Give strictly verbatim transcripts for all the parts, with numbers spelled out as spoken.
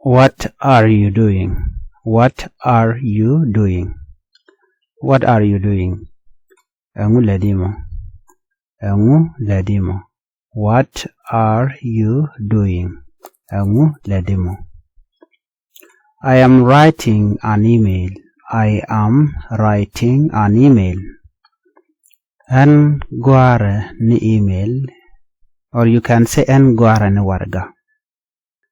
What are you doing? What are you doing? What are you doing? Ɛŋu lät imɔ? Ɛŋu lät imɔ? What are you doing? Ɛŋu lät imɔ? I am writing an email. I am writing an email. Ɛn gɔ̱a̱rä ni email, or you can say ɛn gɔ̱a̱rä ni warɛga.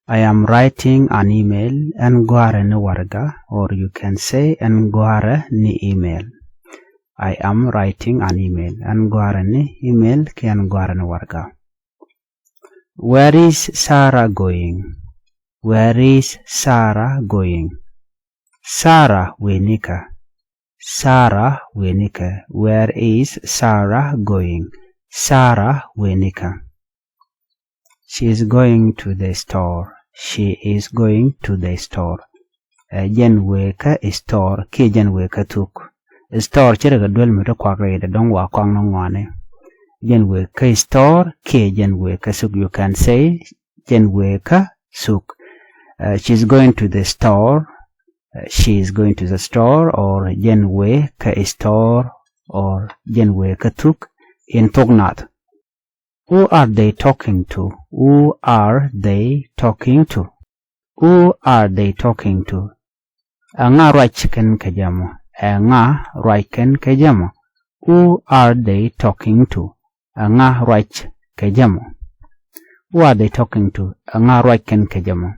I am writing an email, ɛn gɔ̱a̱rä ni warɛga, or you can say ɛn gɔ̱a̱rä ni email. I am writing an email, ɛn gɔ̱a̱rä ni email kiɛ ɛn gɔ̱a̱rä ni warɛga. Where is Sarah going? Where is Sarah going? Sarah wëë nikä? Sarah wëë nikä? Where is Sarah going? Sarah wëë nikä? She is going to the store. She is going to the store. Ɛ, jɛn wëë kä store kiɛ jɛn wëë kä thuk. Store ce̱tkɛ duel mi ti kuak rɛydɛ dɔ̱ŋ wa kɔaŋ ni ŋɔaani. Jɛn wëë kä store kiɛ jɛn wëë kä thuk. You can say jɛn wëë kä thuk. Ɛ, she is going to the store. Ɛ, she is going to the store, or jɛn wëë kä store, or jɛn wëë kä thuk in thok nath. Who are they talking to? Who are they talking to? Who are they talking to? Ɛŋa ruac kɛn kɛ jɛ mɔ? Ɛŋa ruac kɛn kɛ jɛ mɔ? Who are they talking to? Ɛŋa ruac kɛ jɛ mɔ? Who are they talking to? Ɛŋa ruac kɛn kɛ jɛ mɔ?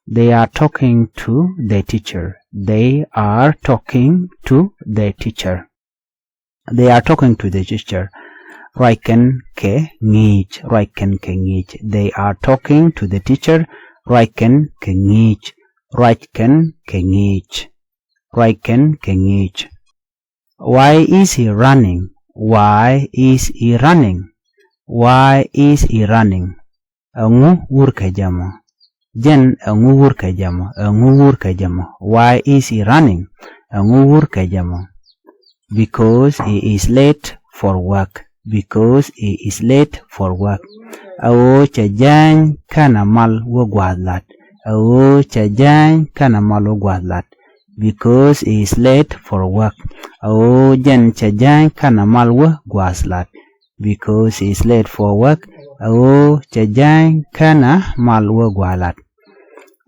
They are talking to the teacher. They are talking to the teacher. They are talking to the teacher. Ruac kɛn kɛ ŋi̱i̱c. Ruac kɛn kɛ ŋi̱i̱c. They are talking to the teacher. Ruac kɛn kɛ ŋi̱i̱c. Ruac kɛn kɛ ŋi̱i̱c. Ruac kɛn kɛ ŋi̱i̱c. Why is he running? Why is he running? Why is he running? Ɛŋu wur kɛ jɛ mɔ? Jɛn ɛŋu wur kɛ jɛ mɔ? Ɛŋu wur kɛ jɛ mɔ? Why is he running? Ɛŋu wur kɛ jɛ mɔ? Because he is late for work. Because he is late for work. A ɣöö cɛ jääny kɛnɛ mal wä gua̱a̱th lat. A ɣöö cɛ jääny kɛnɛ mal wä gua̱a̱th lat. Because he is late for work. A ɣöö jɛn cɛ jääny kɛnɛ mal wä gua̱a̱th lat. Because he is late for work. A ɣöö cɛ jääny kɛnɛ mal wä gua̱a̱th lat.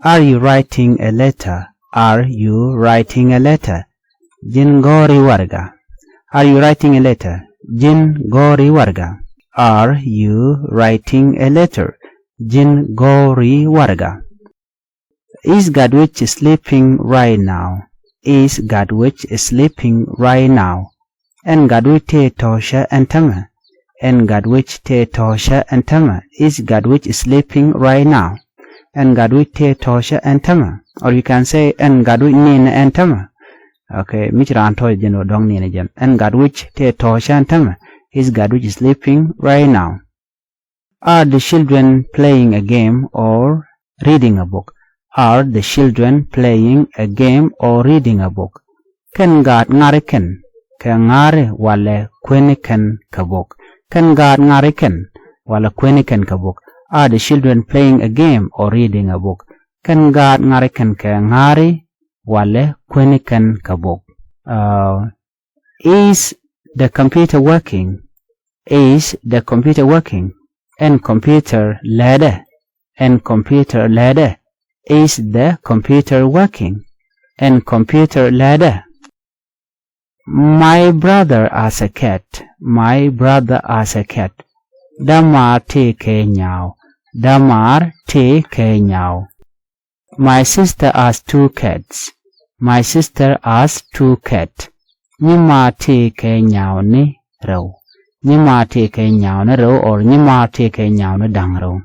Are you writing a letter? Are you writing a letter? Ji̱n gɔ̱ri warɛga? Are you writing a letter? Ji̱n gɔ̱ri warɛga? Are you writing a letter? Ji̱n gɔ̱ri warɛga? Is Gatwec sleeping right now? Is Gatwec sleeping right now? Ɛn Gatwec tëë tɔ̱ɔ̱cä ɛn täämɛ? Ɛn Gatwec tëë tɔ̱ɔ̱cä ɛn täämɛ? Is Gatwec sleeping right now? Ɛn Gatwec tëë tɔ̱ɔ̱cä ɛn täämɛ? Or you can say ɛn Gatwec ninɛ ɛn täämɛ. Okay, mi ci raan tɔ̱ɔ̱cä jɛn ɣöö dɔ̱ŋ ninɛ jɛn. Ɛn Gatwec tëë tɔ̱ɔ̱cä ɛn täämɛ? Is Gatwec sleeping right now? Are the children playing a game or reading a book? Are the children playing a game or reading a book? Kɛn gaat ŋa̱ri kɛn kɛ ŋa̱ri walɛ kueni kɛn kɛ bok? Kɛn gaat ŋa̱ri kɛn walɛ kueni kɛn kɛ bok? Are the children playing a game or reading a book? Kɛn gaat ŋa̱ri kɛn kɛ ŋa̱ri walɛ kueni kɛn kɛ bok? Uh, is the computer working? Is the computer working? Ɛn computer lɛɛdɛ? Ɛn computer lɛɛdɛ? Is the computer working? Ɛn computer lɛɛdɛ? My brother has a cat. My brother has a cat. Dämaar tëë kɛ nyaaw. Dämaar tëë kɛ nyaaw. My sister has two cats. My sister has two cats. Nyimaar tëë kɛ nyaaw ni rɛw. Nyimaar tëë kɛ nyaaw ni rɛw, or nyimaar tëë kɛ nyaaw ni da̱ŋ rɛw.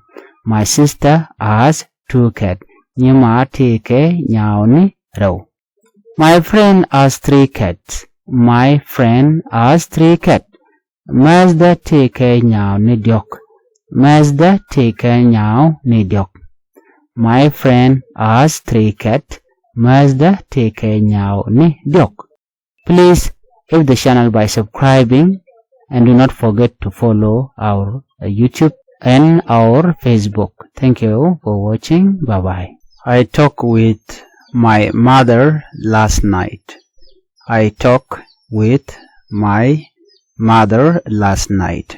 My sister has two cats. Nyimaar tëë kɛ nyaaw ni rɛw. My friend has three cats. My friend has three cats. Määthdä tëë kɛ nyaaw ni diɔ̱k. Määthdä tëë kɛ nyaaw ni diɔ̱k. My friend has three cats. Määthdä tëë kɛ nyaaw ni diɔ̱k. Please help the channel by subscribing and do not forget to follow our, uh, YouTube and our Facebook. Thank you for watching. Bye bye. I talked with my mother last night. I talked with my mother last night.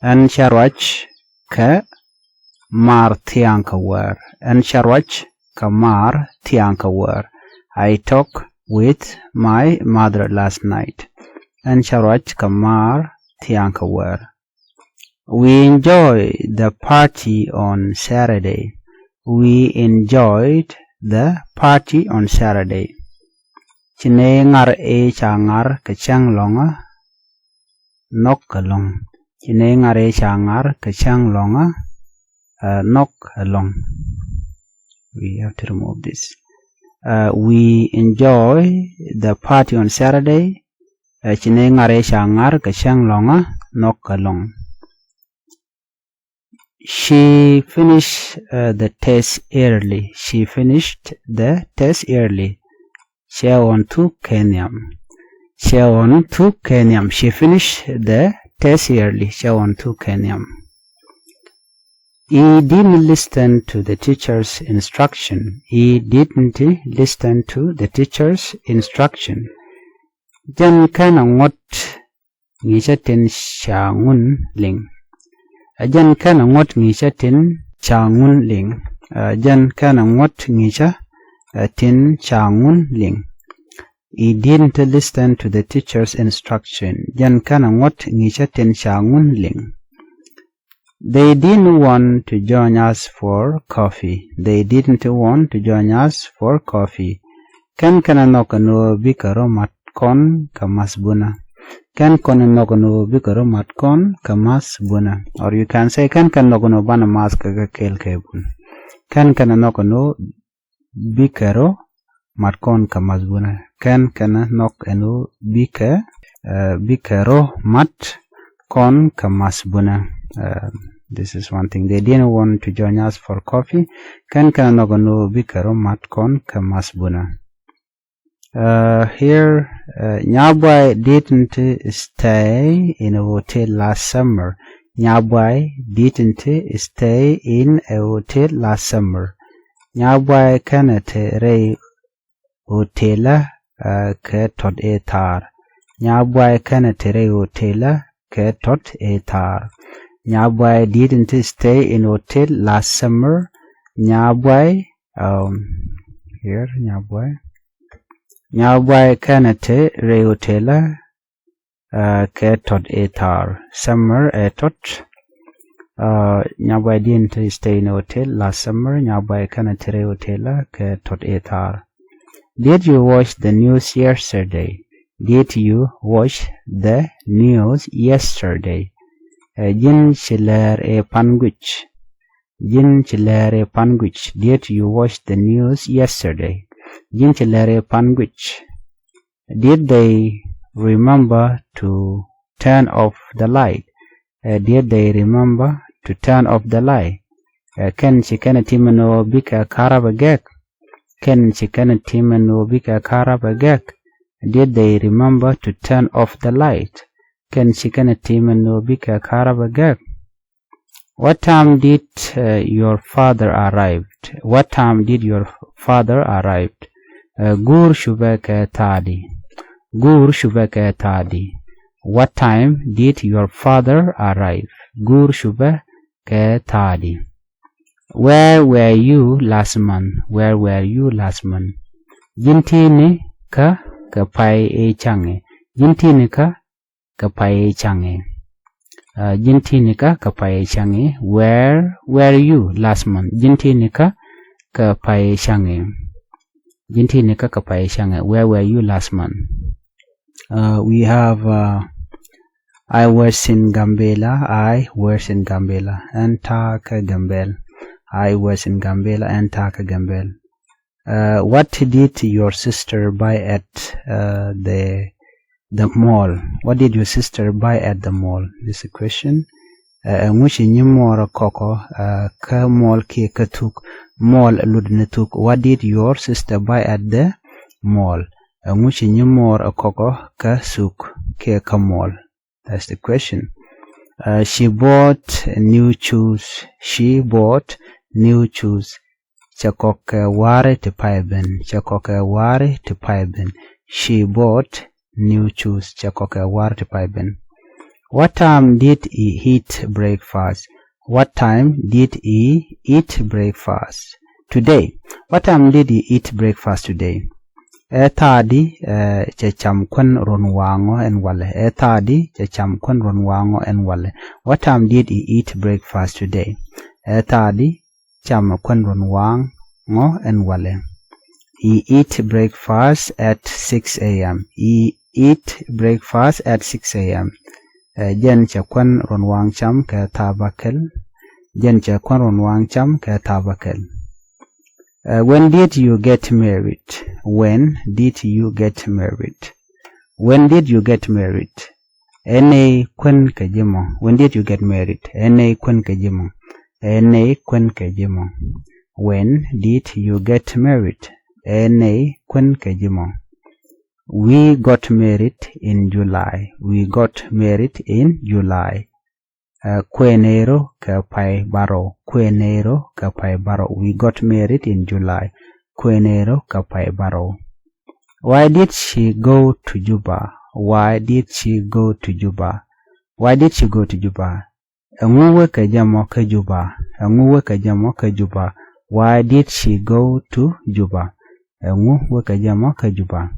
Ɛn cä ruac kɛ maar thiaŋ kɛ wäär. Ɛn cä ruac kɛ maar thiaŋ kɛ wäär. I talked with my mother last night. Ɛn cä ruac kɛ maar thiaŋ kɛ wäär. We enjoyed the party on Saturday. We enjoyed the party on Saturday. Ci nɛy ŋar ëë ca ŋar kɛ cäŋ lɔ̱ŋä nhɔk ɛlɔ̱ŋ. Ci nɛy ŋar ëë ca ŋar kɛ cäŋ lɔ̱ŋä, uh, nhɔk ɛlɔ̱ŋ. We have to remove this. Uh, we enjoyed the party on Saturday. Uh, ci nɛy ŋar ëë ca ŋar kɛ cäŋ lɔ̱ŋä nhɔk ɛlɔ̱ŋ. She finished, uh, the test early. She finished the test early. Cɛ ɣɔn thuk kɛ nhiam. Cɛ ɣɔn thuk kɛ nhiam. She finished the test early. Cɛ ɣɔn thuk kɛ nhiam. He didn't listen to the teacher's instruction. He didn't listen to the teacher's instruction. Jɛn /kenɛ ŋuɔ̱t ŋi̱i̱cä tin ca ŋun liŋ. Ɛ jɛn /kenɛ ŋuɔ̱t ŋi̱i̱cä tin ca ŋun liŋ. Ɛ jɛn /kenɛ ŋuɔ̱t ŋi̱i̱cä, ɛ, tin ca ŋun liŋ. He didn't listen to the teacher's instruction. Jɛn /kenɛ ŋuɔ̱t ŋi̱i̱cä tin ca ŋun liŋ. They didn't want to join us for coffee. They didn't want to join us for coffee. Kɛn /kenɛ nhɔk ɛn ɣöö bikɛ rɔ̱ mat kɔn kɛ math bunä. Kɛn /kenɛ nhɔk ɛn ɣöö bikɛ rɔ̱ mat kɔn kɛ math bunä. Or you can say, kɛn /kenɛ nhɔk ɛn ɣöö banɛ math kɛ kɛ kɛɛl kɛ bun. Kɛn /kenɛ nhɔk ɛn ɣöö bikɛ rɔ̱ mat kɔn kɛ math bunä. Kɛn /kenɛ nhɔk ɛn ɣöö bikɛ, uh, bikɛ rɔ̱ mat kɔn kɛ math bunä. Uh, this is one thing. They didn't want to join us for coffee. Kɛn /kenɛ nhɔk ɛn ɣöö bikɛ rɔ̱ mat kɔn kɛ math bunä. Uh, here, uh, Nyabuay didn't stay in a hotel last summer. Nyabuay didn't stay in a hotel last summer. Nyabuay /kenɛ te rɛy hotelä, uh, kɛ tɔt ëë thaar. Nyabuay /kenɛ te rɛy hotelä kɛ tɔt ëë thaar. Nyabuay didn't stay in hotel last summer. Nyabuay, um, here, Nyabuay. Nyabuay /kenɛ te rɛy hotelä, uh, kɛ tɔt ëë thaar. Summer ɛ tɔt. Uh, Nyabuay didn't stay in a hotel last summer. Nyabuay /kenɛ te rɛy hotelä kɛ tɔt ëë thaar. Did you watch the news yesterday? Did you watch the news yesterday? Ɛ ji̱n ci läär ëë pan guic? Ji̱n ci läär ëë pan guic? Did you watch the news yesterday? Ji̱n ci läär ëë pan guic? Did they remember to turn off the light? Uh, did they remember to turn off the light? Uh, kɛn ci kɛn ɛ tim ɛn ɣöö bikɛ karabä gɛk? Kɛn ci kɛn ɛ tim ɛn ɣöö bikɛ karabä gɛk? Did they remember to turn off the light? Kɛn ci kɛn ɛ tim ɛn ɣöö bikɛ karabä gɛk? What time did, uh, your father arrived? What time did your father arrived? Uh, guur cupɛ kɛ tha̱a̱di? Guur cupɛ kɛ tha̱a̱di? What time did your father arrive? Guur cupɛ kɛ tha̱a̱di? Where were you last month? Where were you last month? Ji̱n ti̱i̱ni kä kɛ pay ëë ca̱ŋɛ? Ji̱n ti̱i̱ni kä kɛ pay ëë ca̱ŋɛ? Uh, ji̱n ti̱i̱ni kä kɛ pay ëë ca̱ŋɛ? Where were you last month? Ji̱n ti̱i̱ni kä kɛ pay ëë ca̱ŋɛ? Ji̱n ti̱i̱ni kä kɛ pay ëë ca̱ŋɛ? Where were you last month? Uh, we have, uh, I was in Gambela. I was in Gambela. Ɛn ta̱a̱ kä Gambel. I was in Gambela. Ɛn ta̱a̱ kä Gambel. Uh, what did your sister buy at, uh, the, the mall? What did your sister buy at the mall? This is a question. Uh, ɛŋu ci nyimuɔɔr ɛ kɔkɔ, uh, kä mall kiɛ kä thuk? Mall ɛ lotdɛ ni thuk. What did your sister buy at the mall? Ɛŋu ci nyimuɔɔr ɛ kɔkɔ kä thuk kiɛ kä mall? That's the question. Uh, she bought new shoes. She bought new shoes. cɛ kɔk kɛ wa̱a̱ri ti pay ben. Cɛ kɔk kɛ wa̱a̱ri ti pay ben. She bought new shoes. Cɛ kɔk kɛ wa̱a̱ri ti pay ben. What time did he eat breakfast? What time did he eat breakfast today? What time did he eat breakfast today? Ɛ thaadi, ɛ, cɛ cam kuän ruɔ̱n waaŋɔ ɛn walɛ. Ɛ thaadi, cɛ cam kuän ruɔ̱n waaŋɔ ɛn walɛ. What time did he eat breakfast today? Ɛ thaadi, cam kuän ruɔ̱n waaŋɔ ɛn walɛ. He eat breakfast at six a.m. He eat breakfast at six a.m. Ɛ, jɛn cɛ kuän ruɔ̱n waaŋ cam kɛ thaap bäkɛl. Jɛn cɛ kuän ruɔ̱n waaŋ cam kɛ thaap bäkɛl. Ɛ, when did you get married? When did you get married? When did you get married? Ɛn nɛy kuän kɛ ji̱ mɔ? When did you get married? Ɛn nɛy kuän kɛ ji̱ mɔ? Ɛn nɛy kuän kɛ ji̱ mɔ? When did you get married? Ɛn nɛy kuän kɛ ji̱ mɔ? We got married in July. We got married in July. Ɛ, kuënɛ rɔ kɛ pay bärɔw. Kuënɛ rɔ kɛ pay bärɔw. We got married in July. Kuënɛ rɔ kɛ pay bärɔw. Why did she go to Juba? Why did she go to Juba? Why did she go to Juba? Ɛŋu wä kɛ jɛ mɔ kä Juba? Ɛŋu wä kɛ jɛ mɔ kä Juba? Why did she go to Juba? Ɛŋu wä kɛ jɛ mɔ kä Juba?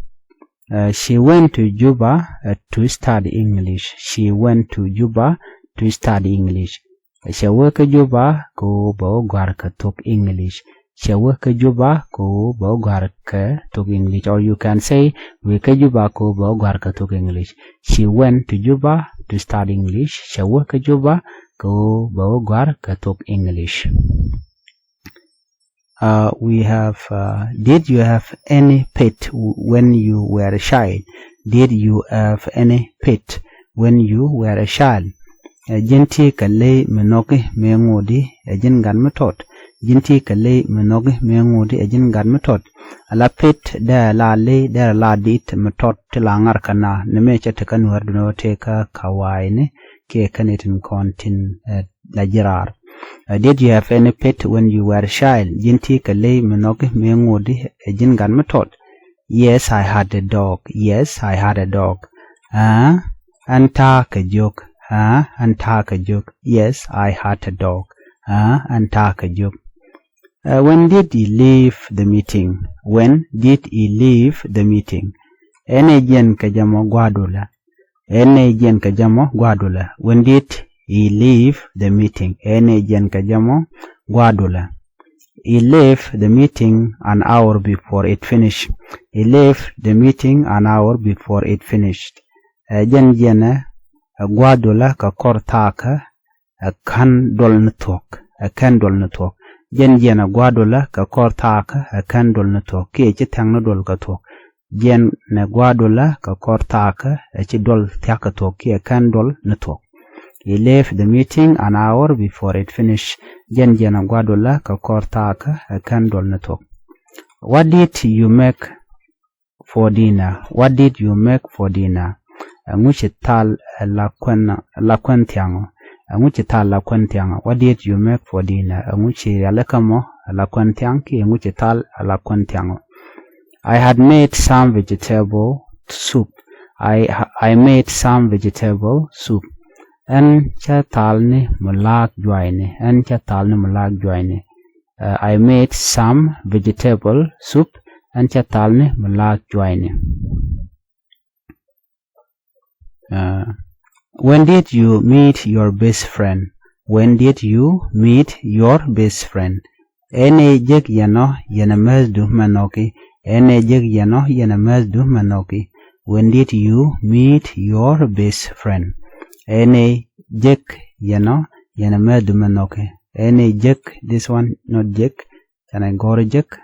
Ɛ, she went to Juba, ɛ, to study English. She went to Juba to study English. Cɛ wä kä Juba kɛ ɣöö bɛ wä gɔ̱a̱r kɛ thok English. Cɛ wä kä Juba kɛ ɣöö bɛ wä gɔ̱a̱r kɛ thok English. Or you can say, wëë kä Juba kɛ ɣöö bɛ wä gɔ̱a̱r kɛ thok English. She went to Juba to study English. Cɛ wä kä Juba kɛ ɣöö bɛ wä gɔ̱a̱r kɛ thok English. Uh, we have, uh, did you have any pet w- when you were a child? Did you have any pet when you were a child? Ɛ ji̱n ti kɛ ley mi nhɔki mi ŋuɔdi ɛ ji̱n gat mi tɔt. Ji̱n ti kɛ ley mi nhɔki mi ŋuɔdi ɛ ji̱n gat mi tɔt. Ala pet dee la ley dee la dit mi tɔt ti la ŋar kɛ na ni mi cɛ ti kä nuɛr duni wä ti kä kawayni kiɛ kä ni tin kɔn tin, ɛ, la jirar. Uh, did you have any pet when you were a child? Ji̱n ti kɛ ley mi nhɔki mi ŋuɔdi ɛ ji̱n gat mi tɔt. Yes, I had a dog. Yes, I had a dog. Aa, ɛn ta̱a̱ kɛ jiök. Aa, ɛn ta̱a̱ kɛ jiök. Yes, I had a dog. Aa, ɛn ta̱a̱ kɛ jiök. Uh, when did he leave the meeting? When did he leave the meeting? Ɛn ɛ jiɛn kɛ jɛ mɔ gua̱a̱dulɛ. Ɛn ɛ jiɛn kɛ jɛ mɔ gua̱a̱dulɛ. When did he leave the meeting? Ɛn ɛ jiɛn kɛ jɛ mɔ gua̱a̱dulɛ. He left the meeting an hour before it finished. He left the meeting an hour before it finished. Ɛ jɛn jiɛn ɛ gua̱a̱dulɛ kɛ kɔr thaakɛ ɛ kän duɔl ni thuɔ̱k. Ɛ kän duɔl ni thuɔ̱k. Jɛn jiɛn ɛ gua̱a̱dulɛ kɛ kɔr thaakɛ ɛ kän duɔl ni thuɔ̱k kiɛ ci thɛŋ ni duɔl kɛ thuɔ̱k. Jiɛn ɛ gua̱a̱dulɛ kɛ kɔr thaakɛ ɛ ci duɔl thia̱k kɛ thuɔ̱k kiɛ kän duɔl ni thuɔ̱k. He left the meeting an hour before it finished. Jɛn jiɛn ɛ gua̱a̱dulɛ kɛ kɔr thaakɛ ɛ kän duɔl ni thuɔ̱k. What did you make for dinner? What did you make for dinner? Ɛŋu ci thal ɛ la kuän, ɛ la kuän thiaŋɔ? Ɛŋu ci thal la kuän thiaŋɔ? What did you make for dinner? Ɛŋu ci rialikä mɔ ɛ la kuän thiaŋ kiɛ ɛŋu ci thal ɛ la kuän thiaŋɔ? I had made some vegetable soup. I, I made some vegetable soup. Ɛn cä thal ni mi la̱a̱k juayni. Ɛn cä thal ni mi la̱a̱k juayni. Uh, I made some vegetable soup. Ɛn cä thal ni mi la̱a̱k juayni. Uh, when did you meet your best friend? When did you meet your best friend? Ɛn ɛ jek yɛn ɔ yɛn ɛ määthdu mɛ nhɔki. Ɛn ɛ jek yɛn ɔ yɛn ɛ määthdu mɛ nhɔki. When did you meet your best friend? Ɛn ɛ jek yɛn ɔ yɛn ɛ määthdu mɛ nhɔki. Ɛn ɛ jek, this one, not jek. Can I go reject?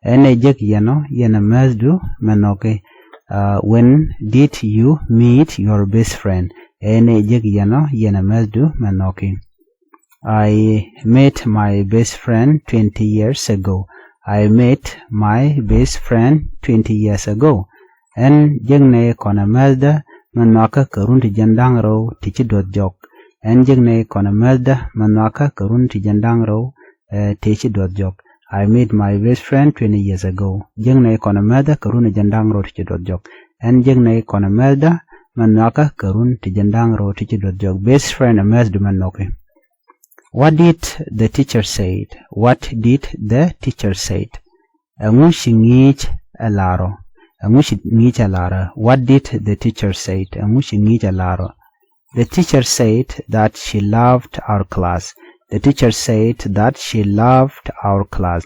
Ɛn ɛ jek yɛn ɔ yɛn ɛ määthdu mɛ nhɔki. Uh, when did you meet your best friend? Ɛn ɛ jek yɛn ɔ yɛn ɛ määthdu mɛ nhɔki. I met my best friend twenty years ago. I met my best friend twenty years ago. Ɛn jek nɛ kɔn ɛ määthdä mɛ nhɔakä kɛ run ti jiɛn da̱ŋ rɛw ti ci duɔth jɔk. Ɛn jek nɛ kɔn ɛ määthdä mɛ nhɔakä kɛ run ti jiɛn da̱ŋ rɛw, eh, ti ci duɔth jɔk. I met my best friend twenty years ago. Jiäknɛ kɔn ɛ mɛthdä kɛ run ɛ jiɛn da̱ŋ rɛw ti ci duɔth jɔk. Ɛn jiäknɛ kɔn ɛ mɛthdä mɛ nhɔakä kɛ run ti jiɛn da̱ŋ rɛw ti ci duɔth jɔk. Best friend ɛ mɛthdä mɛ nhɔki. What did the teacher said? What did the teacher said? Ɛŋu ci ŋi̱i̱c ɛ lar ɔ? Ɛŋu ci ŋi̱i̱c ɛ lar ɔ? What did the teacher said? Ɛŋu ci ŋi̱i̱c ɛ lar ɔ? The teacher said that she loved our class. The teacher said that she loved our class.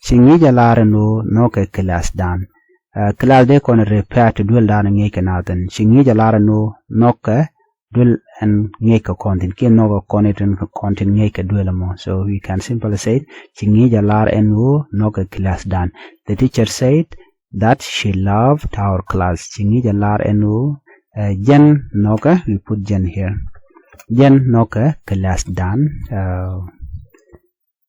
Ci ŋi̱i̱c ɛ lar ɛn ɣöö nhɔkɛ class dan. Ɛ, class dee kɔn refer to duel dan ŋi̱i̱c kɛ nath ɛn. Ci ŋi̱i̱c ɛ lar ɛn ɣöö nhɔkɛ duel ɛn ŋi̱i̱c kɛ kɔn thin kiɛ nhɔkɛ kɔn thin kɔn thin ŋi̱i̱c kɛ duel ɛmɔ. So we can simply say ci ŋi̱i̱c ɛ lar ɛn ɣöö nhɔkɛ class dan. The teacher said that she loved our class. Ci ŋi̱i̱c ɛ lar ɛn ɣöö, ɛ, jɛn nhɔkɛ, we put jɛn here. Jɛn nhɔkɛ class dan. Ɛ,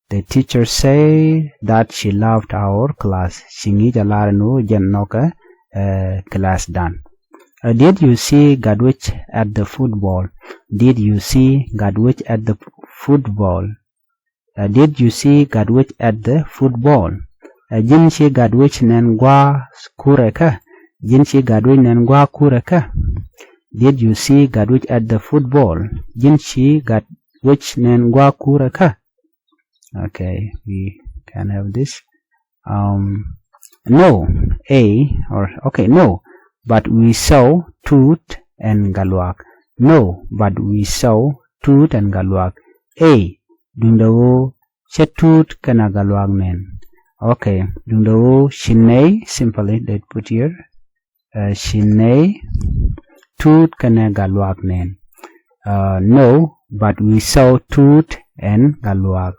the teacher said that she loved our class. Ci ŋi̱i̱c ɛ lar ɛn ɣöö jɛn nhɔkɛ, ɛ, class dan. Ɛ, did you see Gatwec at the football? Did you see Gatwec at the football? Ɛ, did you see Gatwec at the football? Ɛ, ji̱n ci Gatwec nɛn gua̱a̱ kurɛ kä? Ji̱n ci Gatwec nɛn gua̱a̱ kurɛ kä? Did you see Gatwec at the football? Ji̱n ci Gatwec nɛn gua̱a̱ kurɛ kä? Okay, we can have this. Um, no, A, or, okay, no, but we saw Tut and Galuak. No, but we saw Tut and Galuak. A, duundɛ ɣöö cä Tut kɛnɛ Galuak nɛn. Okay, duundɛ ɣöö ci nɛy, simply they put here. Ɛ, ci nɛy Tut kɛnɛ Galuak nɛn. Ɛ, no, but we saw Tut and Galuak.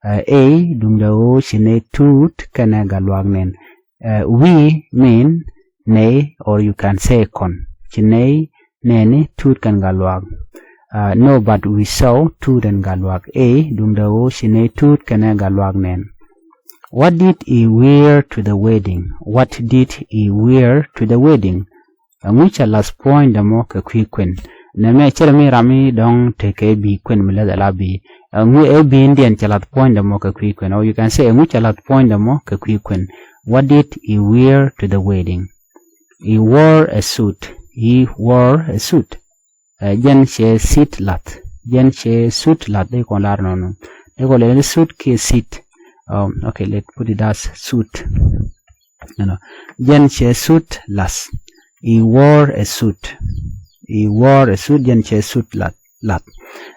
Ɛ, A, duundɛ ɣöö ci nɛy Tut kɛnɛ Galuak nɛn. Ɛ, we mean nɛy, or you can say kɔn. Ci nɛy nɛni Tut kɛnɛ Galuak. Ɛ, no, but we saw Tut and Galuak. A, duundɛ ɣöö ci nɛy Tut kɛnɛ Galuak nɛn. What did he wear to the wedding? What did he wear to the wedding? Ɛŋu cɛ la̱th puɔ̱nydɛ mɔ kɛ kui̱ kuën? Nɛmɛ cɛ rɛ mi ram mi dɔ̱ŋ tekɛ bi kuën mi läth ala bi. Ɛŋu ɛ bi indiɛn cɛ la̱th puɔ̱nydɛ mɔ kɛ kui̱ kuën? Or you can say ɛŋu cɛ la̱th puɔ̱nydɛ mɔ kɛ kui̱ kuën? What did he wear to the wedding? He wore a suit. He wore a suit. Ɛ, jɛn cɛ suit la̱th. Jɛn cɛ suit la̱th, dee kɔn lar nɔnɔ. Dee kɔn lar ni suit kiɛ suit. Um, okay, let put it as suit. You know, jɛn cɛ suit la̱th. He wore a suit. He wore a suit, jɛn cɛ suit la̱th, la̱th.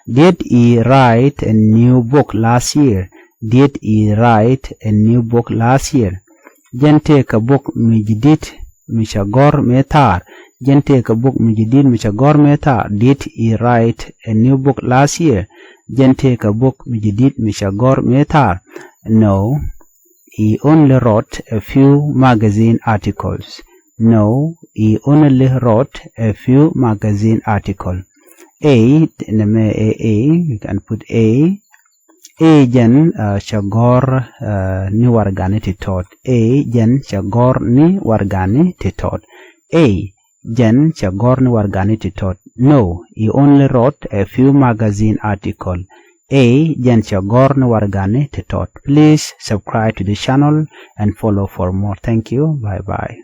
Did he write a new book last year? Did he write a new book last year? Jɛn tëëkɛ bok mi jidit mi cɛ gɔ̱r mëë thaar. Jɛn tëëkɛ bok mi jidit mi cɛ gɔ̱r mëë thaar. Did he write a new book last year? Jɛn tëëkɛ bok mi jidit mi cɛ gɔ̱r mëë thaar. No, he only wrote a few magazine articles. No, he only wrote a few magazine article. A, nɛmɛ ɛ A, you can put A. A jɛn, uh, cɛ gɔ̱r, uh, ni wargani ti tɔt. A jɛn cɛ gɔ̱r ni wargani ti tɔt. A jɛn cɛ gɔ̱r ni wargani ti tɔt. No, he only wrote a few magazine article. A jɛn cɛ gɔ̱r ni wargani ti tɔt. Please subscribe to the channel and follow for more. Thank you. Bye bye.